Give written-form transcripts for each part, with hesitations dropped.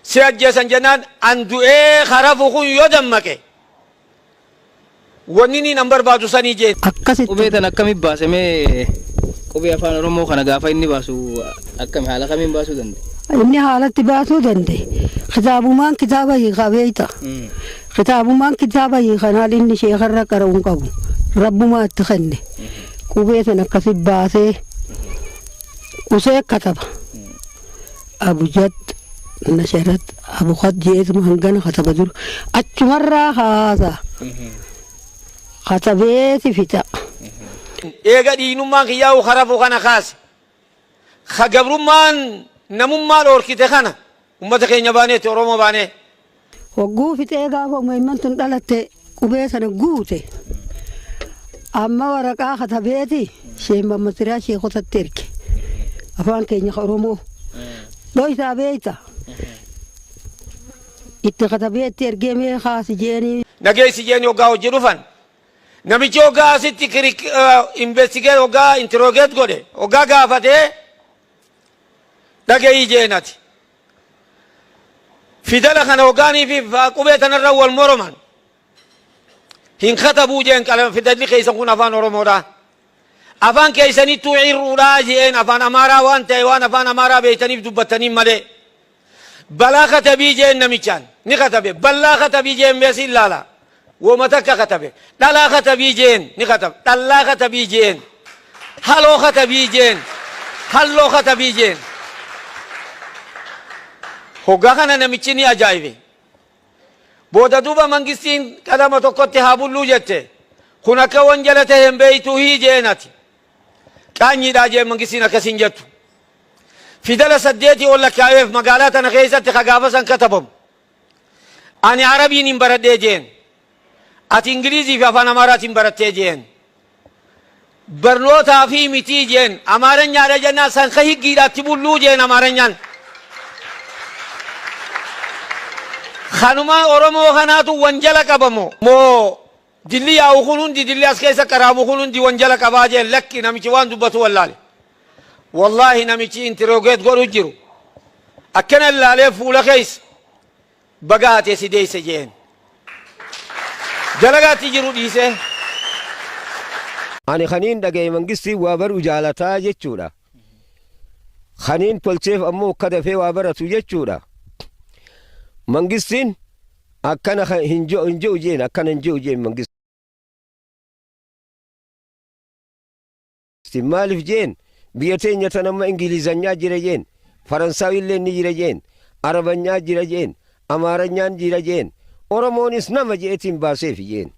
Si ajjeesan jennaan an du'ee ka rafu kun yoo dammaqe wanni niin an barbaadu sanii jeen. Akkasitti. Qubee tana akkami baase mee qubee afaan Oromoo kana gaafa inni baasu akkami haala kamiin baasuu danda'e? Inni haalatti baasuu danda'e kitaabumaan kitaaba hiikaa beeyta. Kitaabumaan kitaaba hiikan haali inni sheekarra qara'u hin qabu. Rabbumaa itti kenne. Qubee sana akkasi baasee usee kataba. Abujad nasharat abukat jeetuma hangana kataba dura. Achumarraa kaasa. Katabeeti fixa. Eega dhiiynummaan kiyyaa'u ka rafu kana kaase. Ka gabrummaan namummaa dhoorkite kana ummata keenya baaneetti Oromoo baanee. Hogguu fixee gaafa uumamman tun dhalatte qubee sana guute. Amma waraqaa katabeeti sheemman masiraa sheekotatti erge. Afaan keenya ka Oromoo. Dhoysaa beeyta. Itti katabee itti ergee mee kaasi jeeni. Nageessi jeeni hoggaa hojii dhufan. Namichi hoggaa asitti investigate hoggaa interrogate godhe hoggaa gaafatee dhaga'ii jeen ati. Fidala kana hoggaanii fi qubee tanarra wal moroman. Hin katabuu jeen fidalli keessan kun afaan Oromoodha. Afaan keessanittuu cirruudhaa jeen afaan Amaaraa waan ta'e waan afaan Amaaraa beektaniif dubbattaniin malee. Balaa katabii jeen namichaan ni katabe. Ballaa katabii jeen meesii ilaala. Woma takka katabe. Dhalaa katabii jeen ni katabe. Dhallaa katabii jeen. Haloo katabii jeen. Halloo katabii jeen. Hoggaa kana namichi ni ajaa'ibe. Booda duuba mangistiin qalama tokkotti haa bulluu jette. Kun akka wanjala ta'e hin beektuu hii jeen ati. Qaanyiidhaa jeen mangistiin akkasiin jettu. Fidala 8 ol lakkaa'eef magaalaa tana keessatti ka gaafa san katabamu. Ani Arabiin hin baradhee jeen. Ati Ingilizii fi afaan Amaaraatiin barattee jeen. Barnootaa fi mitii jeen. Amaaranyaadha jennaan san ka higgiidhaatti bulluu jeen Amaaranyaan. Kanuma Oromoo kanaatu wanjala qabamo moo dilli yaa'u kun hundi dilli as keessa qaraamu kun hundi wanjala qabaa jeen lakki namichi waan dubbatu wallaale. Wallaahi namichi interrogate godhu jiru. Akkana ilaalee fuula keessa baga hatee si deesse jeen. Dalagaatti jiru dhiisee. Ani kaniin dhagaye mangistiin waa baruu jaalataa jechuudha. Kaniin tolcheef ammoo akka dafee waa baratu jechuudha. Mangistiin akkana hin je'u jeen akkana hin je'u jeen mangistiin. Maaliif jeen biyya teenya tan amma Ingilizanyaa jira jeen Faransaawillee ni jira jeen Arabanyaa jira jeen Amaaranyaan jira jeen Oromoonis nama je'etiin baaseef jeen.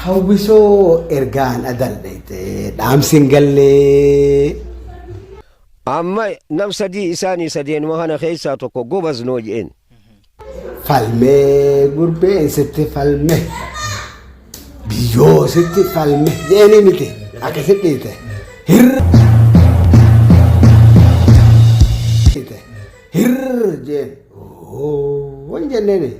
Hawwisoo ergaan adal dhayxe dhaamsi hin gallee. Amma nam sadii isaanii sadeenuma kana keessaa tokko gobaz noo je'een. Falmee gurbeen sitti falme biyyoo sitti falme je'eenii miti akkasitti dhiite. Hirr hirr jeen wan jenneeni.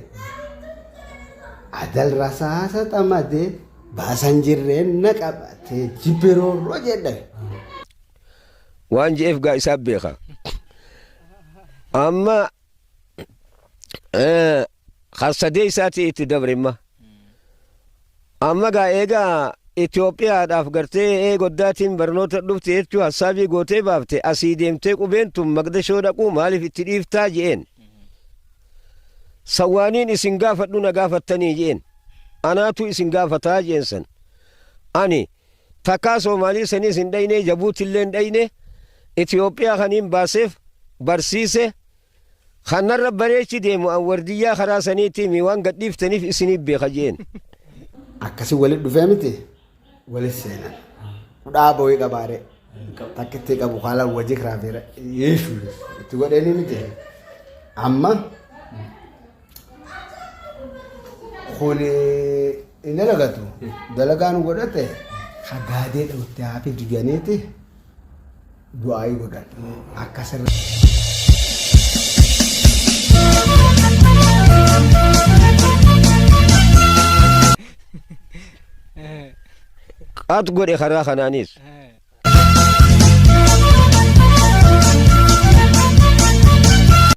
Adal rasaasa xamadee baasan jirreen na qabate jibbe roorroo jedhan. Waan je'eef gaa isaa beeka. Amma kan sadee isaatii itti dabre imma. Amma gaa eegaa Itoophiyaadhaaf gartee ee goddaatiin barnoota dhufte jechuu hassaabii gootee baafte asii deemtee qubeen tun Maqdashoo dhaquu maaliif itti dhiiftaa je'een. Sawwaaniin isin gaafadhu na gaafattanii je'een. Anaatu isin gaafataa je'een san. Ani takkaa Soomaalii saniis hin dhayne Jabuutillee hin dhayne Itoophiyaa kaniin baaseef barsiise Kan narra bareechi deemu an wardiyyaa karaa saniitii mi waan gad dhiiftaniif isiniif beeka jeen. Akkasi walit dhufee miti walit seenan. Kudhaa boo'ii qabaare. Takkitti qabu haala wajji kiraafeera. Yeeshu itti godheeni miti. Amma kun hin dalagatu. Dalagaan godhate hagaadee dhawutti haa fidu jedhaniiti du'aayii godhan. Akkasirra. Qat godhe karaa kanaanis.